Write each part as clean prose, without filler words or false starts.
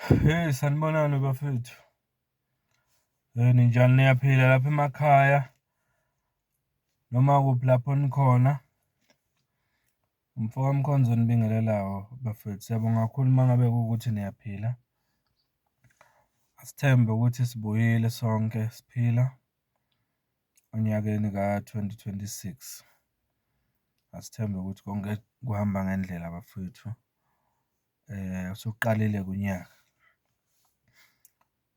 Hheyi, sanibonani bafethu. Ninjani niyaphila lapha emakhaya noma kuphi lapho enikhona? Umfoka Mkhonza onibingelelayo bafethu. Siyabonga kakhulu uma ngabe kuwukuthi niyaphila. Asithembe ukuthi sibuyile sonke siphila onyakeni ka-twenty twenty-six. Asithembe ukuthi konke kuhamba ngendlela bafowethu. Usuqalile-ke unyaka,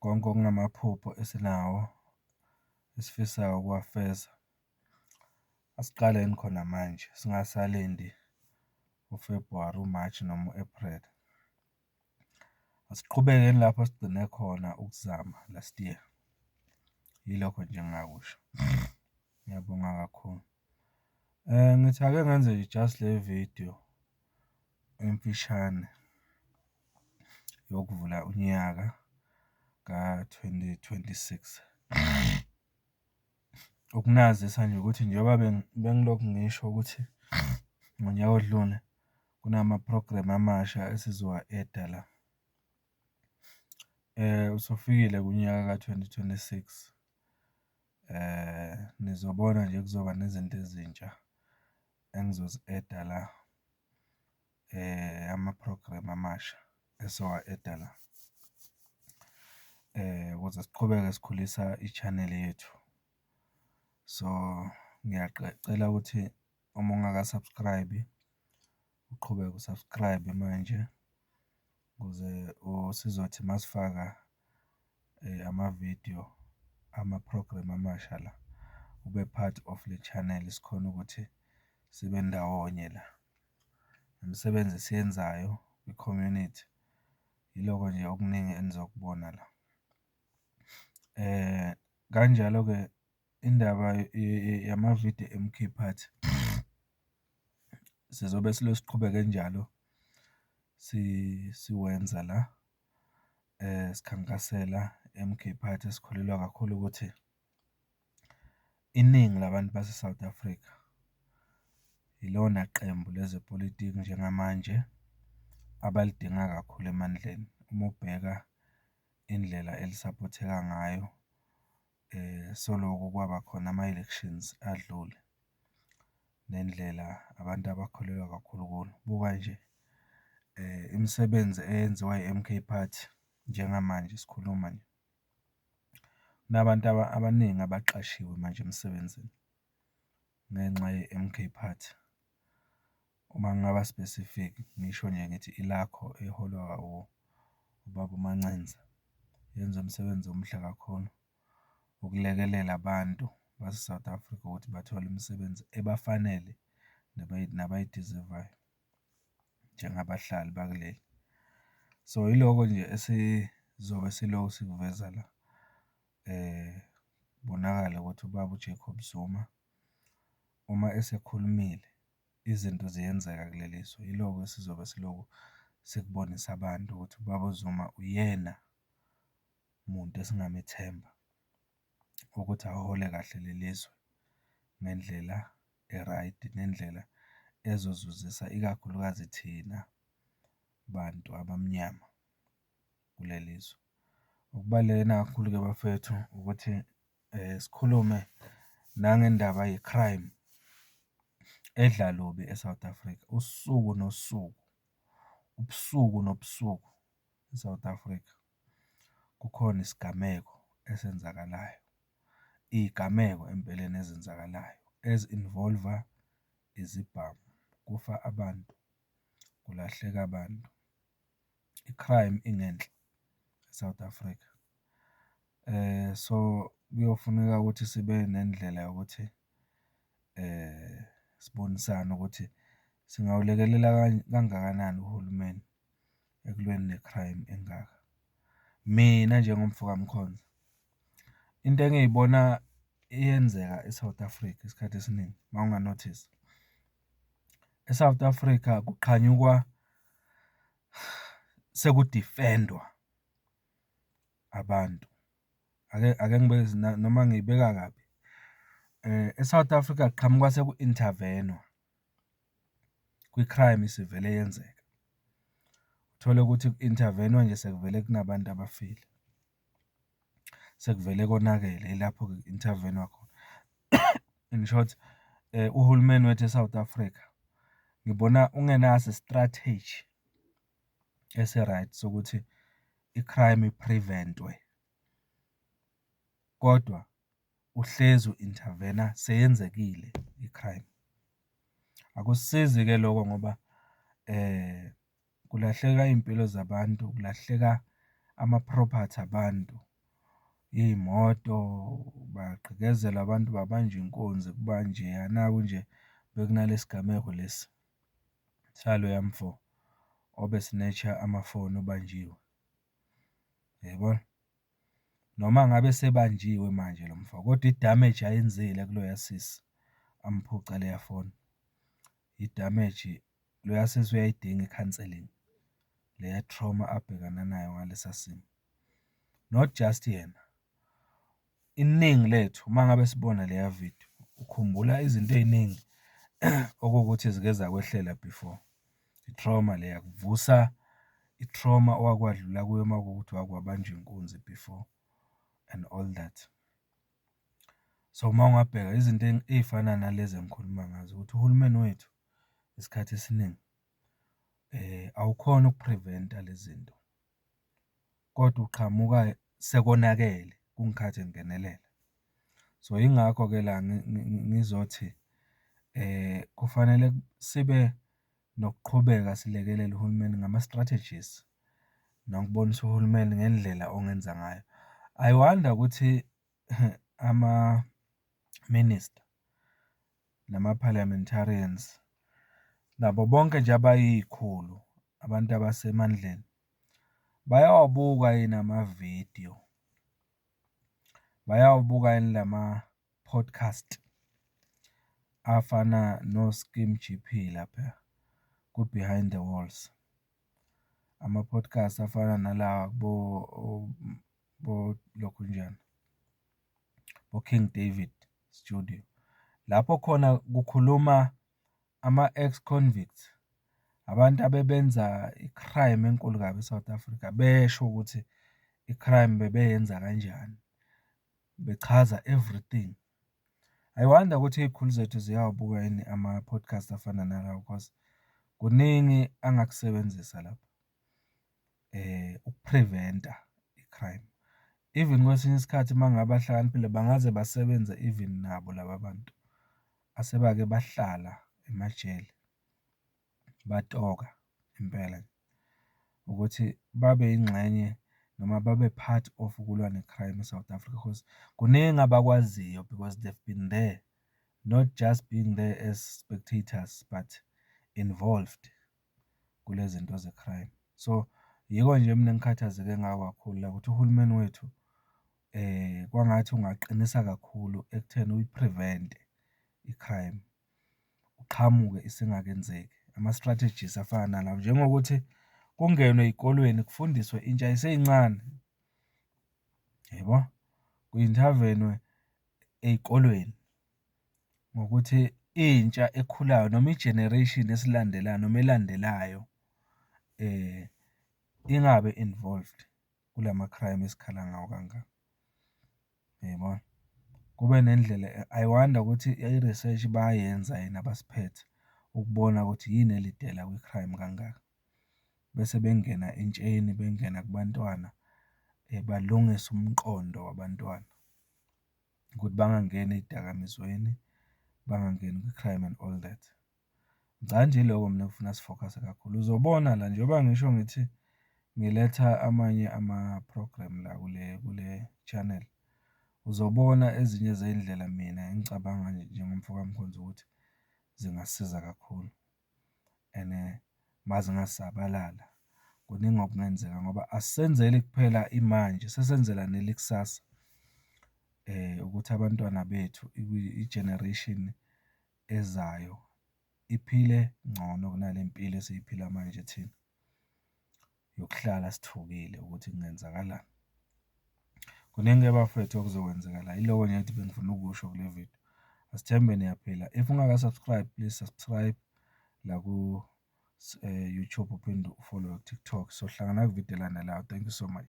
konke okungamaphupho esinawo esifisayo ukuwafeza, asiqaleni khona manje singasalindi u-February, u-March, noma u-April. Asiqhubekeni lapho esigcine khona ukuzama last year. Yilokho nje engingakusho. Ngiyabonga kakhulu. Ngithi ake ngenze nje just le vidiyo emfishane yokuvula unyaka ka-twenty twenty-six. Ukunazisa nje ukuthi njengoba bengilokhu ngisho ukuthi ngonyaka odlule kunama-program amasha esizowa-eda la. Usufikile-ke unyaka ka-twenty twenty-six, nizobona nje kuzoba nezinto ezintsha engizozi-eda la, ama-program amasha esizowa-eda la ukuze siqhubeke sikhulisa i-channel yethu. So, ngiyacela ukuthi uma ungaka-subscribe-i, uqhubeke u-subscribe manje ukuze sizothi uma sifaka amavidiyo ama-program amasha la, ube part of le channel sikhone ukuthi sibe ndawonye la. Imisebenzi esiyenzayo kwi-community, yiloko nje okuningi enizokubona la. Kanjalo-ke indaba yamavidiyo e-M_K Party, sizobe silokhu siqhubeke njalo siwenza la, sikhankasela i-M_K Party esikholelwa kakhulu ukuthi iningi labantu base-South Africa, ilona qembu lezepolitiki njengamanje abalidinga kakhulu emandleni. Uma ubheka indlela elisaphotheka ngayo soloku kwaba khona ama-elections adlule, nendlela abantu abakholelwa kakhulu kulo. Buka nje imisebenzi eyenziwa i-M_K Party njengamanje sikhuluma nje, kunabantu abaningi abaqashiwe manje emsebenzini ngenxa ye-M_K Party. Uma ngingaba specific, ngisho nje ngithi iLARCO eholwa ubaba uMancinza, yenza umsebenzi omuhle kakhulu ukulekelela abantu base-South Africa ukuthi bathole imisebenzi ebafanele nabayidizevayo njengabahlali bakuleli. So, yiloko nje esizobe silokhu sikuveza la, kubonakale ukuthi ubaba u-Jacob Zuma uma esekhulumile, izinto ziyenzeka kuleli zwe. Yiloko esizobe silokhu sikubonisa abantu ukuthi ubaba uZuma uyena muntu esingamethemba ukuthi ahole kahle leli zwe ngendlela e-right, nendlela ezozuzisa ikakhulukazi thina bantu abamnyama kuleli zwe. Okubaluleke nakakhulu-ke bafowethu ukuthi sikhulume nangendaba ye-crime edla lubi e-South Africa. Usuku nosuku, ubusuku nobusuku e-South Africa kukhona isigameko esenzakalayo. Iy'gameko empeleni ezenzakalayo ezi-involve-a izibhamu, kufa abantu, kulahleka abantu, i-crime ingenhla e-South Africa. So, kuyofuneka ukuthi sibe nendlela yokuthi sibonisane ukuthi singawulekelela kangakanani uhulumeni ekulweni ne-crime engaka. Mina njengomfo kaMkhonza, into engiyibona iyenzeka e-South Africa isikhathi esiningi uma unganothisa, e-South Africa kuqhanyukwa sekudifendwa abantu. Ake ake ngibeke noma ngiyibeka kabi. E-South Africa kuqhamukwa seku-intervene-nwa kwi-crime isivele yenzeka. Uthole ukuthi ku-intervene-nwa nje sekuvele kunabantu abafile, sekuvele konakele yilapho-ke ku-intervene-nwa khona. In short, uhulumeni wethu e-South Africa, ngibona ungenaso i-strategy esi-right sokuthi i-crime i-prevent-we, kodwa uhlezi u-intervene-a seyenzekile i-crime. Akusisizi-ke lokho ngoba kulahleka iy'mpilo zabantu, kulahleka ama-property abantu, iy'moto, bayagqekezelwa abantu, babanjwa inkunzi kuba njeya. Naku nje bekunalesi gameko lesi saloya mfo obe-snatch-a amafoni obanjiwe, uyayibona? Noma ngabe esebanjiwe manje lo mfo, kodwa idamage ayenzile kuloya sisi amphuca leya foni, idamage, loya sisi uyayidinga i-counselling, leya trauma abhekana nayo ngalesa simo. Not just yena, iningi lethu uma ngabe sibona leya vidiyo, ukhumbula izinto ey'ningi okuwukuthi zike zakwehlela before. I-trauma leya, kuvusa i-trauma owake wadlula kuyo uma kuwukuthi wake wabanjwa inkunzi before and all that. So, uma ungabheka izinto ey'fana nalezi engikhuluma ngazo ukuthi uhulumeni wethu isikhathi esiningi awukhoni uku-prevent-a le zinto, kodwa uqhamuka sekonakele kungikhathi engenelela. So, yingakho-ke la ngizothi kufanele sibe nokuqhubeka silekelele uhulumeni ngama-strategies, nokubonisa uhulumeni ngendlela ongenza ngayo. I wonder ukuthi ama-minister nama-parliamentarians, nabo bonke nje abayikhulu, abantu abasemandleni, bayawabuka yini amavidiyo? Bayawabuka yini lama-podcast afana no-Skeem G_P laphaya ku-Behind The Walls? Ama-podcast afana nalawa bolokhunjana, bo-King David Studio. Lapho khona kukhuluma ama-ex-convicts, abantu abebenza i-crime enkulu kabi e-South Africa, besho ukuthi i-crime bebeyenza kanjani, bechaza everything. I wonder ukuthi iy'khulu zethu ziyawabuka yini ama-podcast afana nalawo cause kuningi angakusebenzisa lapho uku-prevent-a i-crime. Even kwesinye isikhathi uma ngabe bahlakaniphile bangaze basebenze even nabo laba bantu asebake bahlala emajele, batoka impela, ukuthi babe yingxenye noma babe part of ukulwa ne-crime e-South Africa cause kuningi abakwaziyo because they've been there, not just being there as spectators but involved kule zinto ze-crime. So, yiko nje mina engikhathazeke ngako kakhulu la ukuthi uhulumeni wethu kwangathi ungaqinisa kakhulu ekutheni uyi-prevent-e i-crime, uqhamuke isingakenzeki. Ama-strategies afana nalawo, njengokuthi kungenwe ey'kolweni kufundiswe intsha iseyincane, yabo? Ku-intervene-nwe ey'kolweni ngokuthi intsha ekhulayo noma i-generation esilandelayo noma elandelayo ingabi involved kulama-crime esikhala ngawo kangaka, uyayibona? Kube nendlela, I wonder ukuthi i-research bayayenza yini abasiphethe ukubona ukuthi yini e-lead-ela kwi-crime kangaka? Bese bengena entsheni, bengena kubantwana, balungise umqondo wabantwana ukuthi bangangeni ey'dakamizweni, bangangeni kwi-crime and all that. Ngicabanga nje yiloko mina ekufuna sifokhase kakhulu. Uzobona la njengoba ngisho ngithi ngiletha amanye ama-program la kule channel, uzobona ezinye zey'ndlela mina engicabanga nje njengomfo kaMkhonza ukuthi zingasiza kakhulu and uma zingasabalala, kuningi okungenzeka ngoba asisenzeli kuphela imanje, sesenzela nelikusasa ukuthi abantwana bethu, i-generation ezayo iphile ngcono kunale mpilo esiyiphila manje thina, yokuhlala sithukile ukuthi kungenzakalani. Kuningi-ke bafwethu okuzokwenzeka la, yiloko nje engithi bengifuna ukukusho kule vidiyo. Asithembe niyaphila, if ungaka-subscribe, please subscribe la. YouTube, uphinde ufolowe ku-TikTok. Sohlangana kwividiyo elandelayo. Thank you so much.